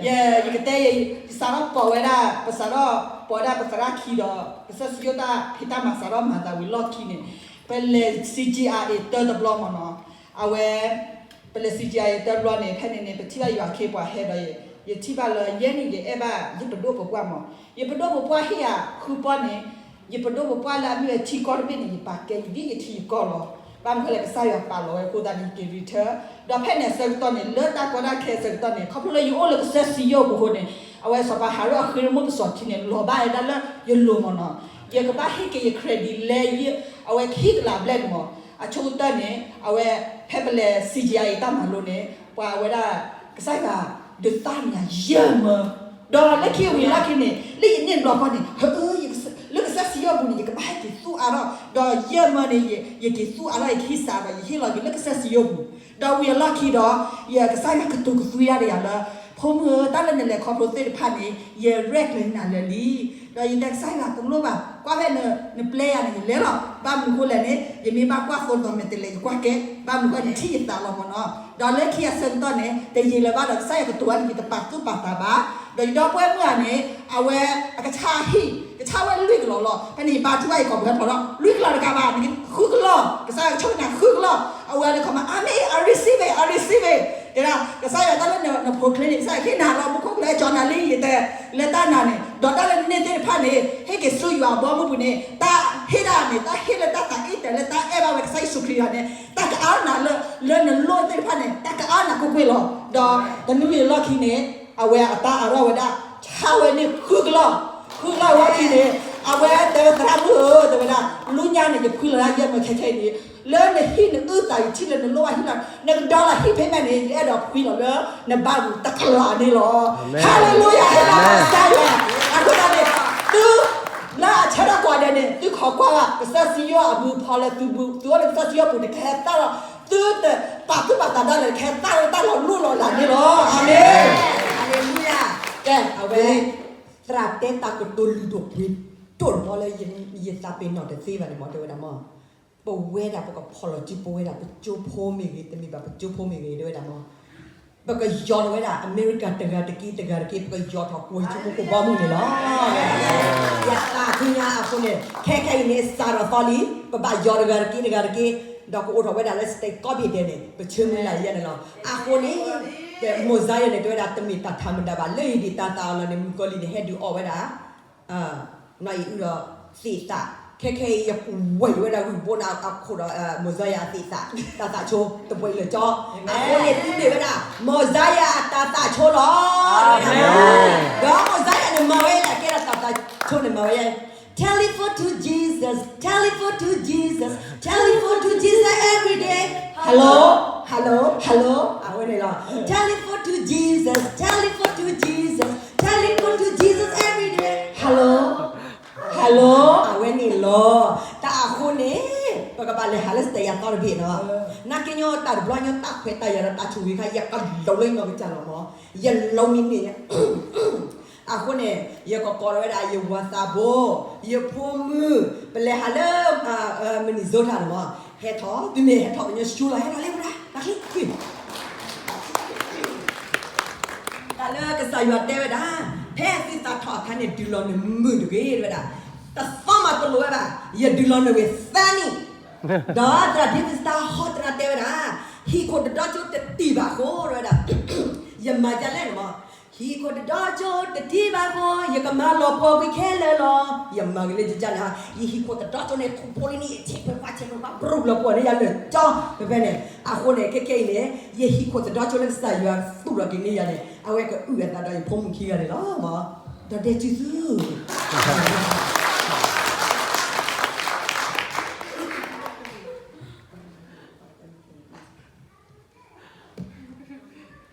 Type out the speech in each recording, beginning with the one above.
ယကတဲယဲ ယစးထီၣ်ပိာ်ဝဲဒၣ် ပစးထီၣ်ပိာ်ဝဲဒၣ်ပသရၣ်ခံဒီး ကစၢ်စံယိၣ်တၢ်ဖံးတၢ်မၤစးထီၣ်မၤသးဝံၤလီၢ်ခံန့ၣ် ပလဲၤ C G I A တၢတဘျီမ့ၢ်နီၤ, အဝဲ ပလဲၤ C G I A တၢတဘျီန့ၣ် ဖဲန့ၣ်န့ၣ် ပထံၣ်ဘၣ်ယွၤခ့ပှၤဟဲဒီး ယထံၣ်ဘၣ်လၢယဲန့ၣ် ယအဲၣ်ဘၣ်ယပဒိၣ်ပပှၢ်မး, ယပဒိၣ်ပပှၢ်ဟ့ၣ်ယဃုပီၢ်န့ၣ် ယပဒိၣ်ပပှၢ်လၢအမ့ၢ်အထံကီၢ်တဘ့ၣ်န့ၣ် ယပာ်ကဲယဒ်ယထံယကီၢ်လီၤ. ဘၣ်မနုၤဃိလဲၣ် ကစၢ်ယွၤပာ်လီၤဝဲအဃိသတးန့ၣ် ယက့ၤ return ဒီးဖဲန့ၣ်အဆၢကတီၢ်န့ၣ် လၢတၢ်ကီတၢ်ခဲအဆၢကတီၢ်န့ၣ် ခီဖျိလၢယအိၣ်လၢကစၢ်စံယိၣ်အပူၤအဃိန့ၣ် အဝဲစီၤပၤဟးရိၣ်အဃ့ရမိၣ်ပစီၤထံန့ၣ် လီၤဘၣ်ဝဲဒၣ်လၢယလိၤမ့ၢ်နီၤ, ယကဘၣ်ဟ့ၣ်က့ၤယ credit လဲ အဝဲခံကလးဘျဲၣ်န့ၣ်မး, အဆိကတၢၢ်န့ၣ် အဝဲ ဖဲပလဲၤ C G I A တၢ်မၤလိန့ၣ် ပှၤဝဲဒၣ် ကစၢ်ယွၤဒုးသၣ်န့ၢ်ယၤယဲၢ်မၢ, ဒီးလၢခံအဝံၤလီၢ်ခံန့ၣ် လၢယန့ၢ်ဘျီဃီန့ၣ် ဟ လၢကစၢ်စံယိၣ်ပူၤန့ၣ် ယကဘၣ်ဟဲက့ၤသူၣ်အါထီၣ် ဒီးယဲၢ်မၢန့ၣ် ယက့ၤသူၣ်အါထီၣ် ယကဟံးစးဒီး ယဟ့ၣ်လီၤက့ၤလၢကစၢ်စံယိၣ်ပူၤ, ဒီးဝံၤအလီၢ်ခံဒီး ယကစၢ်ယွၤကတိၤကသွံဒၣ်ယၤလၢ ဖိမုၣ်ဧၢ တၢ်လၢနလဲၤခီဖျိသ့ၣ်တဖၣ်န့ၣ် ယရဲၣ်ကျဲၤနၤလၢာ်လံ, ဒီးယတဲကစၢ်ယွၤတလိၣ်ဘၣ် ကွၢ်ဖဲနပျဲယၤန့ၣ် ယလဲၤလီၤ, ဘၣ်မနုၤဃိလဲၣ်န့ၣ် ယမ့ၢ်ဘၣ်ကွၢ်သိဒီးမဲာ်တဲးလဲး ယကွၢ်ကဲ, ဘၣ်မနုၤဃိန့ၣ် ထံၣ်ယသးလီၤမ့ၢ်နီၤ, ဒီးလၢခံအဆၢကတီၢ်န့ၣ် တယံာ်လၢၤဘၣ်ဒီး ကစၢ်ယွၤကတိၤဝဲန့ၣ် ယတပာ်သူၣ်ပာ်သးဘၣ်, ဒီးယဒီပုၢ်ဝဲၢ်မုၣ်ဧါန့ၣ် အဝဲအကဆါဟံၣ် ကဆါဝဲလွံၢ်ကလီၤလီၤ, ဖဲန့ၣ်ယပာ်ထူဘၣ်ယကိာ်ပှဲၤဖီၣ်ဒီး လွံၢ်ကလီၤတကးဘၣ် ဃုကလီၤ, ကစၢ်ယွၤကဆိၣ်ဂ့ၤနၤဃုကလီၤ, အဝဲလၢခီမး အၤမ့ၣ် I receive it, I receive it, တဲဒၣ် ကစၢ်ယွၤတၢ်လၢနဖိချ့န့ၣ် ကစၢ်ယွၤဟ့ၣ်နၤလီၤ မူခိၣ်ကျၢၢ်ကၠီနၤလံ ယတဲ လၢတၢ်နာ်န့ၣ် ဒီးတၢ်လၢနန့ၢ်သ့ၣ်တဖၣ်န့ၣ် ဟ့ၣ်က့ၤဆူယွၤအဘီအမုၢ်ပူၤန့ၣ် တၢ်ဟ့ၣ်ဒၣ်န့ၣ် တၢ်ဟ့ၣ်လၢတၢ်သးအ့ၣ်တၢ်လၢတၢ်အဲၣ်ဘၣ်ဝဲကစၢ်ယ့ၣ်ၡူးခရံာ်အဂီၢ်န့ၣ် တၢ်ကအါနၤလၢ လၢနလိၣ်သ့ၣ်တဖၣ်န့ၣ် တၢ်ကအါနၤကွ့ၢ်ကွ့ၢ်လီၤ. ဒီးတနွံအလီၢ်ခံန့ၣ် အဝဲအတၢ်အါထီၣ်ဝဲဒၣ် ဆါဝဲန့ၣ်ဃုကလီၤ, ဃုကလီၤဝဲခံန့ၣ် အဝဲတဲဝဲသရၣ်မုၣ်ဧၢ တဲဝဲဒၣ် လၢညါန့ၣ် ယဖှံလီၤဒၣ်ယဲၢ်မၢခဲခဲအံၤန့ၣ် လၢနဟံၣ်နအုၣ်သး ယထံၣ်လၢနလိၣ်ဘၣ်ဟံၣ်လီၤ နကဒီလီၤဟံၣ်ဖဲမဲာ်န့ၣ် ယအဲၣ်ဒိးဖှံလီၤလၢနဘါပူၤတကလးန့ၣ်လီၤ. ဟါလ့လူယၤ ဟ့ၣ်လီၤကစၢ်ယွၤ. အဃိသတးန့ၣ် သု လၢအဆၢထၢၣ်ကိးဂၤဒဲးန့ၣ် သုခိးကွၢ်ဘၣ် ကစၢ်စံယိၣ်အဘျုးဖီလၢသု သုအိၣ်လၢကစၢ်စံယိၣ်ပူၤန့ၣ် ကဟဲသၣ်လီၤ သုတပာ်သူၣ်ပာ်သးဒၣ်လဲာ် ကဟဲသၣ်လီၤတၢ်လီၤလိၣ်လီၤလးန့ၣ်လီၤ. အၤမ့ၣ်. ဟါလ့လူယၤ. ကဲ အဝဲ သရၣ်တဲတၢ်ကတိၤလုၢ်ဒိၣ်ပှ့ၤဒိၣ်တဘျီလၢ ယသးပ့ၤနီၣ်တသ့ဘၣ်န့ၣ်မ့ၢ် တဲဝဲဒၣ်မ့ၢ် ပဝဲဒၣ်ပကဖီၣ်လီၤစုပဝဲဒၣ် ပကၠိဖိမ့ၢ်ဂ့ၤ တမ့ၢ်ဘၣ်ပကၠိဖိမ့ၢ်ဂ့ၤ တဲဝဲဒၣ်မ့ၢ် ပကယီၤလီၤဝဲဒၣ် အမဲရကၤတဂၤတက့ၢ်တဂၤတက့ၢ် ပကယီၤထီၣ်ကွံာ်ဆိကမိၣ်ကိးဘီမုၢ်န့ၣ်လီၤ. ယသးခုညါအဃိန့ၣ် ခဲခဲအံၤန့ၣ် စးထီၣ်သီလံ ပဘၣ်ယီၤတဂၤတက့ၢ်တဂၤတက့ၢ် ဒီးကအိၣ်ထီၣ်ဝဲဒၣ်လၢ state ကိးဘ့ၣ်ဒဲးန့ၣ် ပဆၢမုၢ်လၢ်ယဲန့ၣ်လီၤ. အဃိန့ၣ် Mosiah န့ၣ် တဲဝဲဒၣ် တမ့ၢ်တၢ်ထးမတၤဘၣ် လၢအံၤဒံးတၢ်သးအလီၢ်န့ၣ် မုၣ်ကီၤလံၢ်န့ၣ် ဟဲဒုးအီၣ်ဝဲဒၣ် နီၢ်အံၤအုဒီး သ့ၣ်သး, ခဲခဲအံၤ ယဝဲၢ်ဝဲဒၣ်ဂုၢ်ဘိန့ၣ်အခိၣ်ဒီး Mosiah အသ့ၣ်သး တၢ်သးဆိ တပှဲၤလၢာ်ကၠီ, အဃိန့ၣ် သုမ့ၢ်ဝဲဒၣ် Mosiah အတၢ်သးဆိလီၤ. ဒီး Mosiah န့ၣ်မၤဝဲဒၣ် ကဲဒီးတၢ်သးဆိန့ၣ်မၤဝဲ Telephone to Jesus, telephone to Jesus, telephone to Jesus every day. Hello, hello, hello. အဝဲန့ၣ်လီၤ. Telephone to Jesus, telephone to Jesus, telephone to Jesus every day. Hello, hello. အဝဲန့ၣ်လီၤ. တၢ်အဃိန့ၣ် ပကဘၣ်လဲၤဟးလၢ state ယၤသီတဘ့ၣ်နီၤ. နာ်က့ညီတၢ်တဘျီညီတၢ်ခွဲးတၢ်ယာ်ဒီးတၢ်ဆိၣ်ဂ့ၤခါ ယကလီၤလၢညီကစၢ်လီၤမး. ယလီၤမံၤန့ၣ် အဃိန့ၣ် ယကကိးထီၣ်ဝဲဒၣ် ယဝၤသးဘိ, ယဖိမုၣ်, ပလဲၤဟးလၢ Minnesota န့ၣ်မး, ဟဲထီၣ် သုမ့ၢ်ဟဲထီၣ်ကညီဆူလီၤ ဟဲထီၣ်လၢဝဲဒၣ် တၢ်ချံ တၢ်လၢကစၢ်ယွၤတဲဝဲဒၣ်, ဖဲသုသးထီၣ်အခါန့ၣ် ဒုးလီၤနမုာ်တဂ့ၤ တဲဝဲဒၣ်, တသီမးတလိၣ်ဝဲဘၣ်, ယဒုးလီၤနဂ့ၤသၢနံၣ်, ဒီးသရၣ်ဒ့မုၣ်စတါဟီသရၣ်တဲဝဲဒၣ်, ဟံၣ်ခိၣ်တဒီကၠိတတံၢ်ဘၣ်အဃိ တဲဝဲဒၣ်, ယမၤဒ်လဲၣ်န့ၣ်မး, ဟံၣ်ခိၣ်တဒီကၠိတတံၢ်ဘၣ်အဃိ ယကမၤလီၤပှီၢ်ကွံာ်ခဲလၢာ်လီၤ. ယမၤက့ၤလၢယကန့ၣ်, ယဟံၣ်ခိၣ်တဒီကၠိန့ၣ် ခိၣ်ဖိလံန့ၣ် ယဆဲးခွဲးခွါဆဲးခွဲးခွါ ဘြူးလီၤပှီၢ်န့ၢ်ယၤလၢာ်ကၠီ, ဖဲဖဲန့ၣ် အဃိန့ၣ် ခဲခဲအံၤန့ၣ် ယဟံၣ်ခိၣ်တဒီကၠိလၢကစၢ်ယွၤသူၣ်ထီၣ်က့ၤန့ၢ်ယၤန့ၣ် အဝဲကအုၣ်အသးဒီးယဖိမုၣ်ခံဂၤန့ၣ်လီၤ. ဒီးဒဲစုသု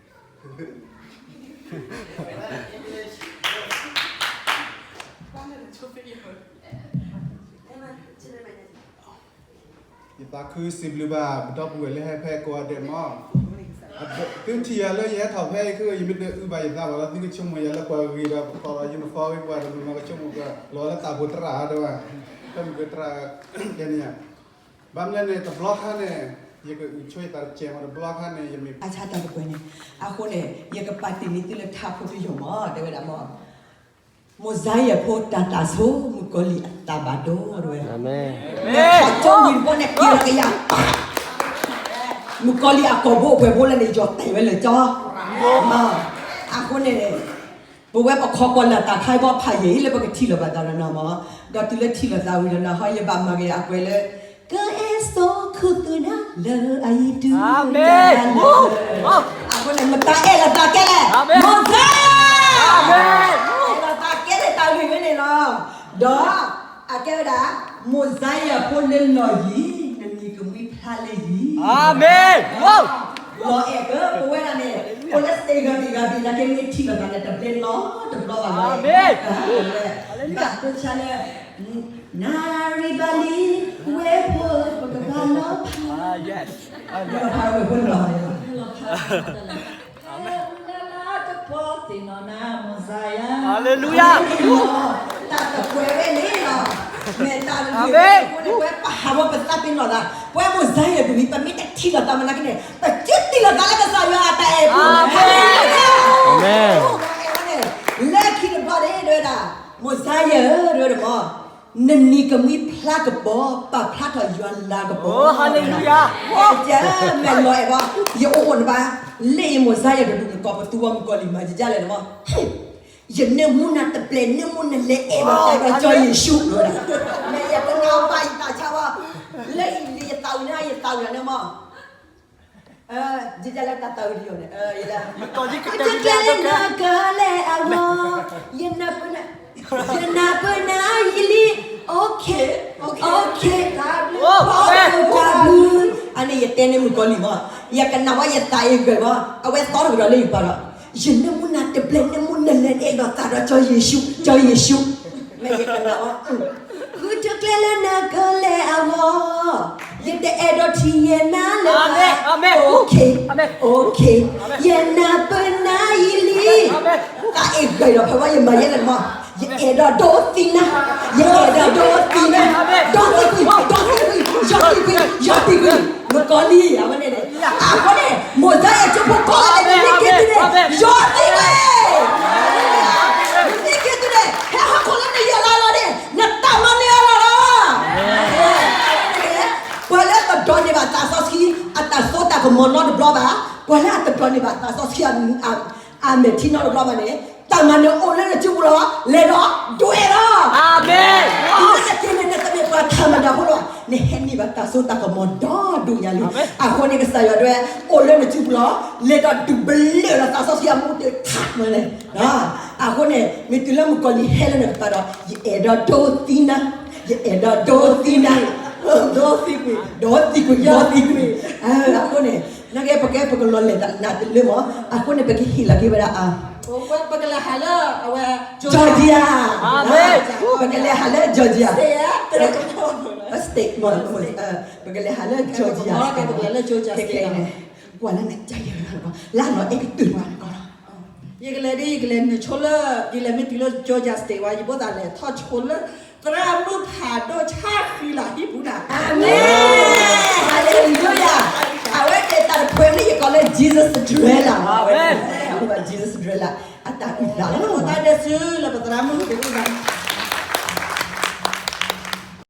ယသးခုစံးဘျုးဘၣ် ပဒီပုၢ်ဝဲၢ်လၢဟဲဖဲကိးဂၤဒဲးမး, သုထံၣ်ယၤလၢယဟဲထီၣ်ဖဲအံၤ ယမ့ၢ်တအုၣ်ဘၣ်ယသးဘၣ်ဒီး သုကဆိကမိၣ်ယၤလၢပှၤဂ့ၤဒီး ပတီၢ်လီၤ uniform ပှၤတနီၤနီၤကဆိကမိၣ်ကလီၤလၢတၢ်ဖိတရၣ်ဧါ တဲဝဲ, ဖဲမုၢ်ကတရၣ် ကဲန့ၣ်ယါ, ဘၣ်မနုၤလဲၣ်န့ၣ် တဘျီခါန့ၣ် ယကအုၣ်ဆိယသးတစဲးမးတဘျီခါန့ၣ် ယမ့ၢ် အါဆါတၢ်တကွဲးန့ၣ်, အဃိန့ၣ် ယကပာ်တ့ၢ်န့ၢ်သုလၢထါဖိတယိာ်မး တဲဝဲဒၣ်မး မိၢ်စါယၤဖိတၢ်သၣ်ဆိ မုၣ်ကီၤလံၢ်အတၢ်ဘၣ်ဒိ တဲဝဲ, မ့ၢ်ထီၣ်ကၠိဝံၤတဘျီန့ၣ် က့ၤလီၤကယၤ မုၣ်ကီၤလံၢ်အကိာ်ဘိအပှဲၤဘိလၢန့ၣ် ယီၤတဲာ်ဝဲလၢကၠီ, အဃိန့ၣ် ပဝဲပခီကွၢ်လၢတၢ်ခါဘီဖးယံာ်လၢပကထံၣ်လိာ်ဘၣ်သးဒီးနၤမး, ဒီးတုၤလၢထံၣ်လိာ်သးဝံၤဒီးနၤဟီ ယဘၣ်မၤက့ၤအကွဲးလၢ ကအဲၣ်စိးခူသူၣ်နၤလၢအယံၤတုၤ, အဃိန့ၣ် မတၤအဲၣ်လိာ်သးကဲလဲၣ်, မိၢ်စါယၤ, အဲၣ်လိာ်သးကဲလၢတၢ်ဂ့ၢ်ဝဲန့ၣ်လီၤ. ဒီးအကဲဝဲဒၣ် မိၢ်စါယၤဖိလၢလီၢ်ယံၤ, နနံၤကမှံဖျါလၢယံၤ, လီၤအဲၣ်ကပဝဲဒၣ်န့ၣ် အိၣ်လၢစတ့ဂၤတဂၤဘ့ၣ် နာ်က့မ့ၢ်ထံၣ်လိာ်သးန့ၣ် တဘျဲလီၤတဘျီဘၣ်လီၤ, ဘၣ်ဆၣ်လၢ နၣ်ရံၣ်ဘၣ်လံ, ဝဲဖိပကဘၣ်လီၤဖး, လီၤဖးဝဲဖိလီၤ, လီၤဖးဝဲဖိလီၤ, တပီသ့ၣ်နီၣ်နၤ မိၢ်စါယၤ, တၢ်တကွဲးဝဲန့ၣ်လီၤ, မ့ၢ်တၢ်တကွဲးဝဲန့ၣ် ပှၤဟးဝဲပသးပ့ၤနီၣ်သး, ပှၤမိၢ်စါယၤတမံၤ ပမ့ၢ်တထံၣ်လိာ်သးမနုၤက့န့ၣ် ပကထံၣ်လိာ်သးလၢကစၢ်ယွၤအတၢ်အဲၣ်ပူၤ, လၢခံတဘျီန့ၣ် တဲဝဲဒၣ် မိၢ်စါယၤဧၢ တဲဝဲဒၣ်မး နနံၤကမှံဖျါကပီၤ ပာ်ဖျါထီၣ်ယွၤလၤကပီၤ, မ့ၢ်လီၤအဲၣ်ဘၣ် ယအိၣ်အိၣ်တဘၣ်, လၢအံၤမိၢ်စါယၤတဒူၣ်နကိးပသူဝဲမုၣ်ကီၤလံၢ်မၤယကလဲၣ်မး, ယနၢမူနၤတဘျဲး နၢမူနလဲၤအဲၣ်ဘၣ်တၢ်ဒီးကၠီယ့ၣ်ၡူး, မ့ၢ်ယကနၣ်ဘၣ်ယသးဆါဘၣ်, လၢအံၤလၢယသးဝံၤန့ၣ် ယသးဝံၤန့ၣ်မး ယကလဲၣ်တၢ်သးဝံၤတယိာ်န့ၣ် ယတကျဲၤလၢနကလဲၤအဂီၢ်, ယနၢ်ပၢၢ်နၤ, ယနၢ်ပၢၢ်နၤယံာ်လံ, okay, okay, တၢ်ဘျုး, တၢ်ဘျုး, အန့ၣ်ယတဲန့ၢ်မုၣ်ကီၤလံၢ်မး, ယကနၣ်ဝဲယသးအံၤဂ့ၤမး, အဝဲသီတကဒီးလၢယပၤဒီး, ယနၢမူနၤတဘျဲး နၢမူနလဲၤအဲၣ်ဒိးသးဒီးကၠီယ့ၣ်ၡူး, ကၠီယ့ၣ်ၡူး, မ့ၢ်ယကနၣ်ဝဲ ဃုတကျဲလၢနကလဲၤအဂီၢ်, ယတအဲၣ်ဒိးထံၣ်ယဲနၤလၢၤဘၣ်, okay, okay, ယနၢ်ပၢၢ်နၤယံာ်လံ, သးအံၤဂ့ၤဒီးဖဲဝဲယမၤယဲလဲၣ်မး, ယအဲၣ်ဒိးဒိသံနၤ, ယအဲၣ်ဒိးဒိသံနၤ, ဒိသံကွံာ်, ဒိသံကွံာ်, ယီၤသံကွံာ်, မုၣ်ကီၤလံၢ်အဝဲန့ၣ်, အဃိန့ၣ် မိၢ်စါယၤကၠိဖိကိးဂၤဒဲး နမ့ၢ်က့ၤသုန့ၣ်, ယီၤသံကွံာ်, နမ့ၢ်က့ၤသုန့ၣ် ဟဲဟီၣ်ခိၣ်လၢနယဲၢ်လါလီၤန့ၣ် နတၢ်မၤန့ၢ်အလီၢ်လီၤ. ပှၤလၢအတဒိးန့ၢ်ဘၣ်သးစီဆှံ အတၢ်စိတၢ်ကမီၤနီတဘျီဘၣ်, ပှၤလၢအတဒိးန့ၢ်ဘၣ်သးစီဆှံ အမဲာ်ထံနီတဘျီဘၣ်န့ၣ်, တၢ်မၤန့ၣ်အိၣ်လၢနစုပူၤလီၤ, လဲၤဒီးဒွဲၣ်လီၤ. အမ့ၢ်, နက့ၤန့ၣ် နတမ့ၢ်ပှၤထၢမၤတၢ်ဖိလီၤ, နဟဲန့ၢ်ဘၣ်တၢ်စိတၢ်ကမီၤဒီဒူၣ်ညါလံ. အဃိန့ၣ် ကစၢ်ယွၤဒွဲၣ်အိၣ်လၢနစုပူၤလီၤ, လဲၤဒီးဒုးဘျၢၣ်ဒီးသးစီဆှံအမူတ့ၢ်ထးမၢလဲၣ်. အဃိန့ၣ် မ့ၢ်တုၤလၢမုၣ်ကီၤလံၢ်ဟဲလၢနကပၤဒီး ယအဲၣ်ဒိးဒိသံနၤ, ယအဲၣ်ဒိးဒိသံနၤ, ဒိသံကွံာ်, ဒိသံကွံာ်, ဒိသံကွံာ်. အဃိန့ၣ် နကဲပကဲပကလီၤလဲၤနၤတလၢမး, အဃိန့ၣ် ပကဟ့ၣ်လီၤက့ၤဝဲဒၣ် ပကလဲၤဟးလၢအဝဲ Georgia, ပကလဲၤဟးလၢ Georgia State, ပကလဲၤဟးလၢ Georgia, ပကလဲၤဟးလၢ Georgia State န့ၣ်, ကွၢ်လၢနကယၤလၢနကီၢ်လီၤ, ယကလဲၤဒ် ယကလဲၤနုာ်ဆိလၢ ယလဲၤမ့ၢ်တုၤလၢ Georgia State ဝဲ ယဘိသးလဲၤထီၣ်ဆိလၢ သရၣ်မုၣ်ဖးဒိၣ်ဆၣ်ဃံလၤဟံၣ်ပူၤနၤ. အမ့ၢ်, Hallelujah. အဝဲသ့ၣ်တၢ်တဖုန့ၣ် ယကိးလၢ Jesus Dweller, အဝဲ Jesus Dweller အတၢ်အုၣ်သးလီၤ. တၢ်ဒဲးစုလၢပသရၣ်မုၣ်ကအိၣ်သးန့ၣ်